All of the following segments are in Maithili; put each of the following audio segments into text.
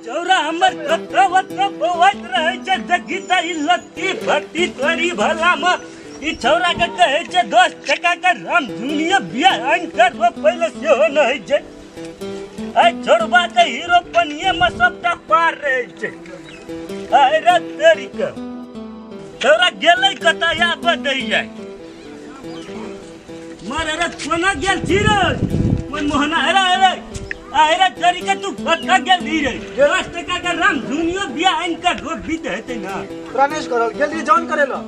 चौरा हमर कत्ता बौआइत रहै छै, देखी त ई लत्ती फट्टी तोरी भला में ई छौरा के कहै छै 10 टका के राम झुनिया बियाह आनि के रोपै ले सेहो न होइ छै। आइ छोड़बा के हीरो पनिये में सबटा पार रहै छै। आइ रे तेरी के छौरा गेलै कतऽ आबऽ दै जाइ। मर रे कोना गेल छी रे मनमोहना? अरे अरे अरे तेरी के तू कतऽ गेल रे? 10 टका के राम झुनियो बियाह आनि के रोपबी तऽ हेतै ना। प्रणेश करल गेल रही जॉन करेला।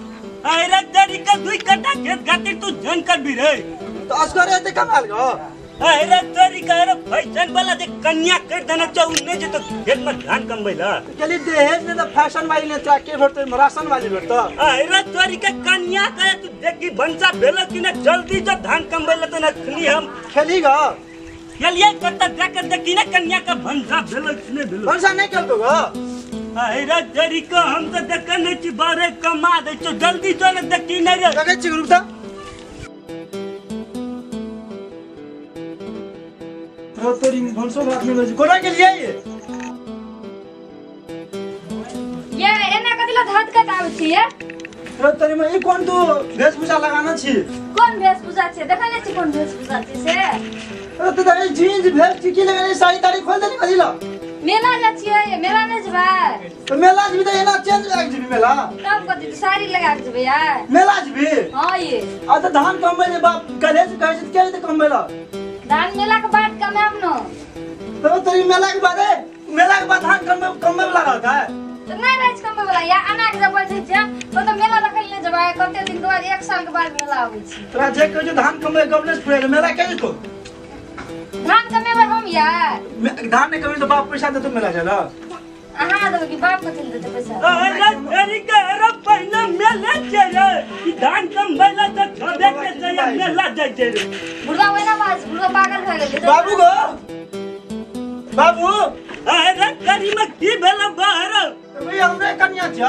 अरे तेरी के 2 कट्ठा खेत खातिर तू जन करबी रे? तो असगरे एते कमाल गो। अरे तेरी के अरे फैशन वाला जे कन्या कर देना चाहू नहीं जे तो खेत में धान कमबै ला। गेली दहेज ने तो फैशन वाली ने तोरा के भेटतै, राशन वाली भेटतौ। अरे तेरी के कन्या के तू देखी भनसा भेल कि ना, जल्दी जो धान कमबै ला तो नखनी हम खेली गो। गेलियै कतऽ जाके देखी ना कन्या के भनसा भेल कि नहीं भेल। भनसा नहीं केलको गो। अरे तेरी के हम तो देखे नहीं छी, बारे कमा दै छौ, जल्दी जो ने देखी नहीं रे। देखै छी रुक त। रो तोरी भनसो भात नहीं भेल। कोना गेलियै ये? ये एना कथि ला धत कत आबै छी ये? रो तोरी में ई कोन तू वेशभूषा लगाना छी? कोन वेशभूषा छै? देखै नै छी कोन वेशभूषा छै से? रो त ई जीन्स भेल की लगेने साड़ी ताड़ी खोल देली कथि ला? मेला जा छियै, मेला नै जेबै? तो मेला जेबी त एना चेंज लगा के जेबी मेला? तब कथि साड़ी लगा के जेबै यार? मेला जेबी? हां ये। आ त धान कमबै जे बाप कले से कहै छै के त कमबै ला? धान मेला के बाद कमाब न। तो तोरी मेला के बाद मेला के बाद धान कमबै कमबै वाला रहता है? तो नहीं रहै छै कमबै वाला। या अनाज जब बढ़ै छै तो त मेला देखै ले जेबै, कते दिन के बाद 1 साल के बाद मेला आबै छै। तोरा जे कहै छै धान कमबै कमले से पुरे मेला के जेतौ? धान कमेबै हम यार। धान नहीं कमेबै तो बाप पैसा देतौ मेला जाला? अहाँ देबै कि बाप कथि देतै पैसा? अरे तेरी के अरे पहिने मेले छै रे, ई धान कमबै ला त छबे के छै मेला जाइ छै रे। बुढ़वा ओहिना बाज, बुढ़वा पागल भए गेलै। बाबू गो बाबू। अरे तेरी में की भेल बाहर? भई हमरे कन्या छ।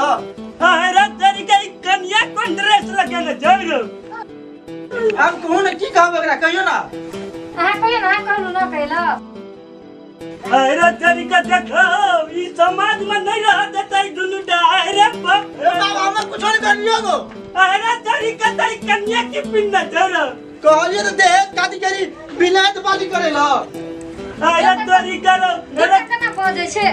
अरे तेरी के ई कन्या कोन ड्रेस लगेने छै रे? हम कहू ने की कहब एकरा, कहियो ना। अहाँ कहियो ना, कहलू ना कहला। अरे तेरी के देखो ई समाज में नहीं रह देतै दुनू टा। अरे बाप ए बाबा हमरा कुछो नहीं करलियो गो। अरे तेरी के तई कन्या की पिन्ना छै रे? कहलियो तो दहेज काटी करी बिना तो बाली करेला। अरे तोरी करो अरे केना बजै छै?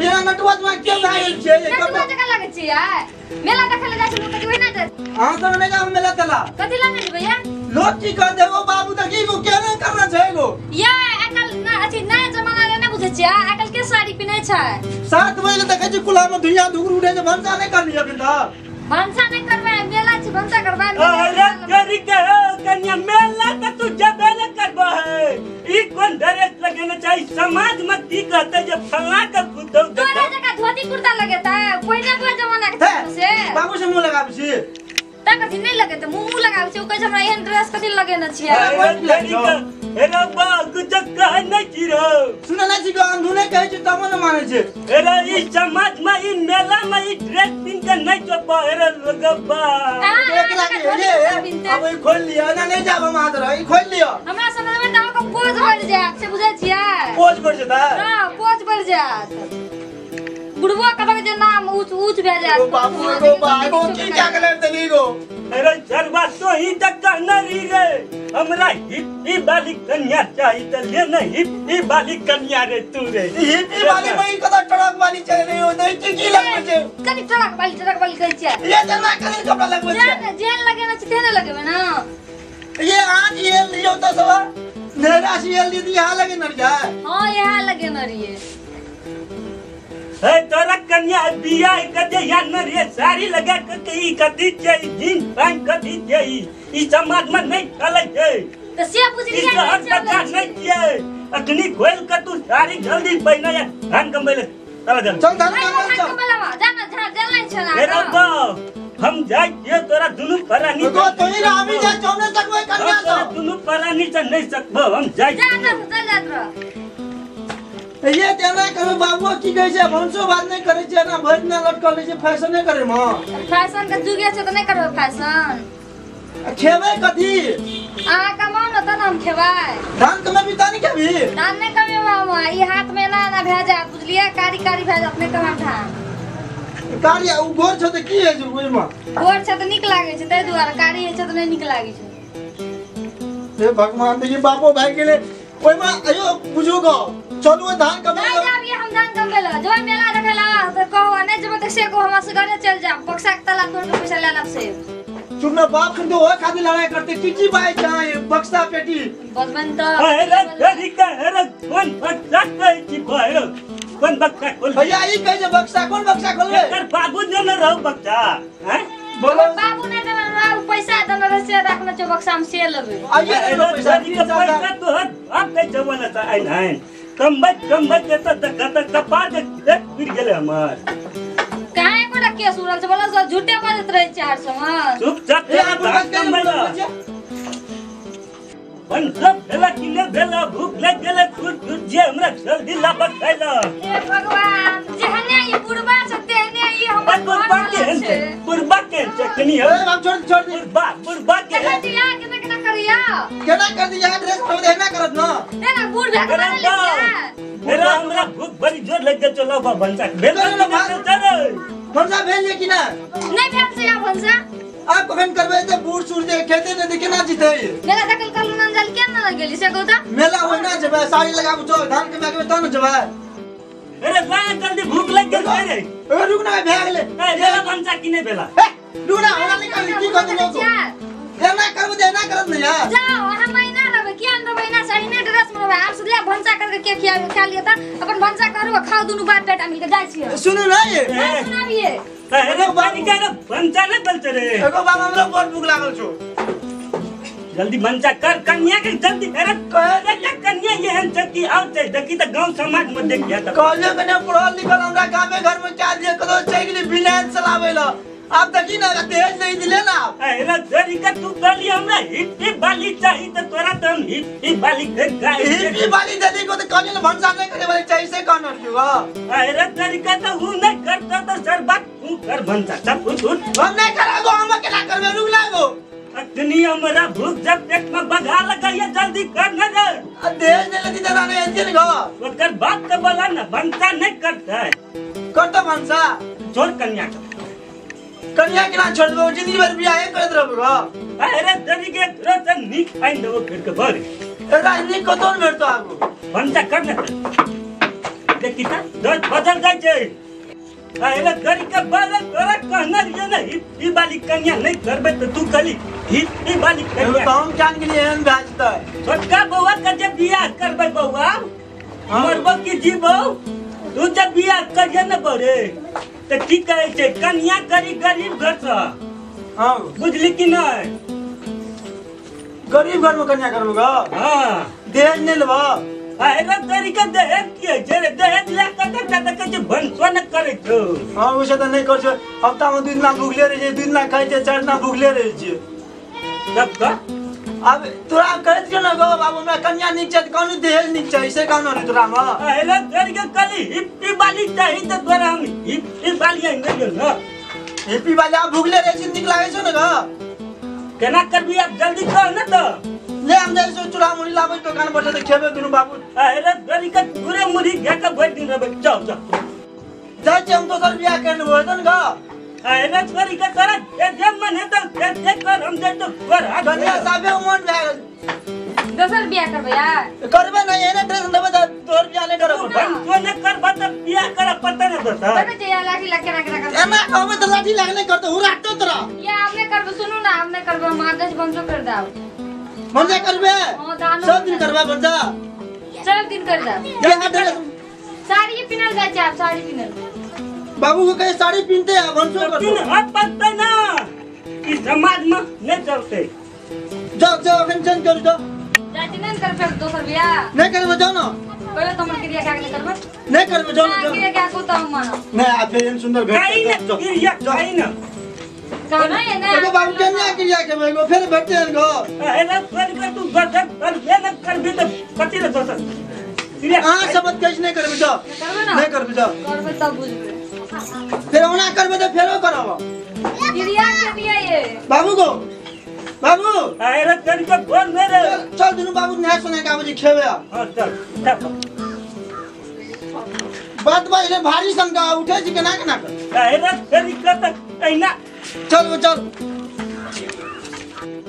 ये नटुआ में के भए गेल छै? नटुआ जकाँ लागै छै यार। मेला देखै ले जाइ छै लोक कथि ओहिना जाइ? अहाँ सब नहीं जाब मेला तेला। कथि ला नहीं जेबै यार? लोग की कह देबो बाबू देखी गो केना करना छै गो। या आइकाल्हि ना अथि नया जमाना रे नै बुझै छियै, आइकाल्हि के साड़ी पिन्है छै? 7 बजे देखै छी कुला में धुइया धुकुर उठै छै, भनसा नहीं करलियै अखन तक। भनसा नहीं करबै, मेला छै भनसा करबै। अरे तेरी के कन्या मेला त तू जबे न करबै है। ई कोन ड्रेस लगेने छै? समाज में की कहतै जे फल्ला के पुतौ तोरा जकाँ धोती कुर्ता लगेतै? पहिने के जमाना के छै से। बाबू से मुंह लगाबै छी? त कथि नहीं लगेतै, मुंह मुंह लगाबै छै। ओ कहै छै हमरा एहन ड्रेस कथि लगेने छियै? अरे बाबू जब कहै नहीं छी रे। सुनै नहीं छी गो, अंधुने कहै छी तबो न मानै छै। अरे ई समाज में ई मेला में ई ड्रेस पिन के नहीं चोपा। अरे लोगबा एकरा के ये अब ई खोल लिया ना नहीं जाब हम हाथ रह ई खोल लिया। हमरा समझ में त अहाँके पोज बढ़ जायत से बुझै छियै? पोज बढ़ जेतै? हां पोज बढ़ जायत। बुढ़वा कहलक जे नाम ऊंच ऊंच भए जायत। ओ बाबू गो बाबू की क्या कलर देली गो? अरे चरवा तो ही तक कहना री रे, हमरा हिप्पी वाली कन्या चाहिए त ले न हिप्पी वाली कन्या रे तू रे। हिप्पी वाली मई कत ट्रक वाली चल रही हो नहीं की की लगबै छै? कनि ट्रक वाली कहै छियै। ये जना कनि कपड़ा लगबै छै? जेहन लगेने छै तेहने लगेबै ना। ये आज ये लियो त सब नेरा से ये ली यहाँ लगे न रे। हां यहाँ लगे न रे। हे तोरा कन्या बियाह के या न रे साड़ी लगा के ई कथी छै, जींस पैंट कथी छै? ई समाज में नहीं चलै छै। त से बुझलियै ई शहर बाजार नहीं छियै। अखनी खोल के तू साड़ी जल्दी पहिना या धान कमबै ले चल जल्दी चल धान कमबै चल जा ना जा जल्दी चला रे हम जाय के तोरा दुनु परानी तो तोही आबी जा चौने सकबै कन्या तोरा दुनु परानी से नहीं सकबो हम जाय जा ना चल जात रह ये तेना करबे बाबू की कहै छै भनसो बात नहीं करै छै ना भरि ना लटकल छै फैशन नहीं करे म फैशन के जुगे छै त नहीं करबे फैशन खेबै कथी आ कमाउ न त हम खेबै धान कमेबी त नहीं खेबी धान नहीं कमेबै हम ई हाथ में ना ना भए जात बुझलिए कारी कारी भए जात नहीं कमाब धान कारी उ गोर छ त की है छै ओइमा गोर छ त नीक लागै छै तै दुआरे कारी है छै त नहीं नीक लागै छै हे भगवान देखी बापो भाई गेले ओइमा अयो बुझू गो चलू धान कमे नहीं जाब ये हम धान कमे ल जो मेला देखे ला त कहो नहीं जब तक से को हमरा से घरे चल जाब बक्सा के ताला तोड़ के पैसा ले लब से चुप ना बाप खन तो ओए खातिर लड़ाई करते की की बाई चाहे बक्सा पेटी बचपन त अरे तरीका अरे कोन बक्सा कहै छी भाई कोन बक्सा खोल भैया ई कहै छै बक्सा कोन बक्सा खोलबे एकर बाबू देने रहौ बक्सा हैं बोलो बाबू नै देने रहौ पैसा देने रहे से राखने छौ बक्सा में से लेबै आइए ने पैसा पैसा तोहर बाप दै जमाना से आइन हैं कमबै कमबै के त गत कपार के गिर गेलै हमर काहे कोटा केस उड़ल छै बोला सब झूठे बाजत रहै छै हर समय चुपचाप सब भेला कि नहि भेला भूख लागि गेलै खुद खुद जे हमरा जल्दी लाबक खाइला हे भगवान जेहने ई बुढ़बा छै तेहने ई हमर बुढ़बा केहन छै बुढ़बा केहन छै कनी ए बाप छोड़ छोड़ दे बुढ़बा बुढ़बा के दिया केना केना करिया केना कर दिया ड्रेस हम देना करत न ए ना बूढ़ भए के बना मेरा हमरा भूख बड़ी जोर लागि गेल चलो बा भनसा भेल भनसा भेल कि ना नहीं भेल छै या भनसा आप कखन करबै त बूढ़ सूढ़ जे खेते ने देखे ना जीते मेला देखल कल नन जल के ना गेली से कहू त मेला होना जेबै साड़ी लगाबू चल धान के बैग में तब न जेबै अरे ला जल्दी भूख लग गेल रे ए रुक ना भए गेलै ए मेला भनसा कि नै भेला ए रुक ना हमरा निकाल की कहत लोग एना करब त एना करत न यार जाओ हम महीना रहबै किया न रहबै ना सही ने ड्रेस में रहबै आप सुधले भनसा करके के खिया खा लिया त अपन भनसा करू खाओ दुनु बाप बेटा मिल के जाइ छियै सुनू ना ये सुनाबिए अरे पानी के भनसा नै बलते रे एगो बाप हमरा बड़ भूख लागल छौ जल्दी भनसा कर कन्या के जल्दी अरे कह कन्या एहन छै कि आउ छै देखी त गांव समाज में देख गया त कहलियो कने पढ़ल लिखल हमरा गामे घर में क्या दिए कतो चलि गेली बिलान चलाबै ल आप देखी ना तेज नहीं दिले ना अरे जरी के तू कहली हमरा हिप्पी बाली चाही त तोरा त हम हिप्पी बाली के गाय हिप्पी बाली देली को त कहली न भनसा नहीं करे वाली चाहिए से कहन रखियो अरे जरी के त उ नहीं करता त सरबत तू कर भनसा सब उठ उठ हम नहीं कराबो हम अकेला करबे रुक लागो अखनी हमरा भूख जब पेट में बगा लगाइए जल्दी कर न रे आ देज ने लदी दादा ने एंजल गो ओकर बाप के बोला ना भनसा नहीं करता है करता भनसा छोड़ कन्या के कन्या के ना छोड़ दो जिंदगी भर बियाह करत रहबो गो अरे जरी के तोरा से नीक आइन देबो फिर के भर एकरा नीक कतो न भेटतो आगू भनसा कर न देखी त दस बदल जाइ छै अरे गरी के बाल तोरा कहना रहिए ना हिप्पी वाली कन्या नहीं करबे त तू कहली हिप्पी वाली कन्या तो हम जान गेलिए एहन भए जेतै छोटका बौआ के जे बियाह करबै बौआ मरबो की जीबो तू जब बियाह करिए न बरे त की कहै छै कन्या करी गरीब घर से हां बुझली कि नहीं गरीब घर में कन्या करबो ग हां दहेज नहीं लेबो अरे तरीका दहेज की है जे दहेज ले के त त के भनसो न करै छौ हां ओसे त नहीं कर छौ हफ्ता में 2 दिना भूखले रहे छै 2 दिना खाइ छै 4 दिना भूखले रहे छै तब का अब तोरा कहत के न गो बाबू हमरा कन्या नीक छै त कहनु दहेज नीक छै से कहनु रे तोरा म अरे तरीका कली हिप्पी वाली चाही त तोरा हम हिप्पी वाली आइन गेल न हिप्पी वाली आ भूखले रहे छै नीक लागै छौ न ग केना करबी अब जल्दी कह न त ले हम जाइ छौ चूड़ा मुड़ी लाबै दुकान पर त खेबे दुनु बाबू अरे तरीका पूरे मुड़ी घे के भरि दिन रहबै जाओ जाओ जाइ छै हम दोसर बियाह कर लेबो हेतन ग अरे तरीका तोरा जे मन हेतौ से कर हम जाइ तो कर कन्या साबे मन भए गेल दोसर बियाह करबै यार करबै नै एने ड्रेस लेबै त तोर बियाह नै करब भनसो नै करब त बियाह करब पता नै दोसर देखै छै लाठी लग केना केना करबै एना कहबै त लाठी लाग नै करतौ हुराटतो तोरा या हम नै करबै सुनू ना हम नै करबै हम आदर्श भनसो कर दाव भनसा करबे हां सब दिन करबै भनसा सब दिन कर दाव यहाँ ड्रेस साड़ी पिनल जाइ छै आप साड़ी पिनल बाबू को कहे साड़ी पहनते हैं भनसो कर तीन हाथ पकते ना इस समाज में नहीं चलते जाओ जाओ अखन चेंज कर जाओ जाति नहीं कर फेर दोसर बियाह नहीं करबे जाओ ना पहिले तो हमर क्रिया खा के करबे नहीं करबे जाओ ना क्रिया खा को तो हम मानो नहीं आ फेर एहन सुंदर भेट खाई ना क्रिया खाई ना कहना है ना एगो बाबू के नहीं क्रिया खेबै एगो फेर भेटते हन गो एना कर के तू दोसर करबे न करबे त कथि रे दोसर क्रिया अहाँ सब कैसे नहीं करबे जाओ करबे ना नहीं करबे जाओ करबे तब बुझबे फेर ओना करबे त फेरो करब क्रिया के लिए ये बाबू को बाबू अरे कर के फोन मेरे चल दुनू बाबू नहा सोना के आबे खेबे हां चल चल बात बा इले भारी संग उठे छी केना केना कर अरे कर के त एना चल चल।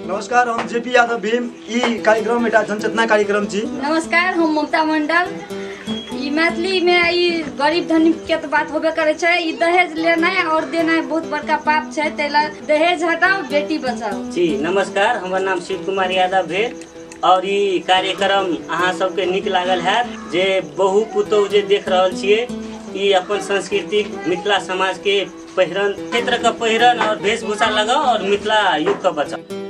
नमस्कार, हम जेपी यादव भीम। ई कार्यक्रम एउटा जनचेतना कार्यक्रम छी। नमस्कार, हम ममता मंडल। ई मैथिली में ई गरीब धनी के तो बात होबे करे छै। ई दहेज लेनाइ और देनाइ बहुत बड़का पाप छै, तै ला दहेज हटाओ बेटी बचाओ। जी नमस्कार, हमर नाम शिव कुमार यादव भेल और ई कार्यक्रम अहाँ सबके नीक लागल हैत। जे बहु पुतोहु जे देख रहल छियै ई अपन सांस्कृतिक मिथिला समाज के पहिरन क्षेत्र का पहिरन और वेशभूषा लगाओ और मिथिला युग का बचाओ।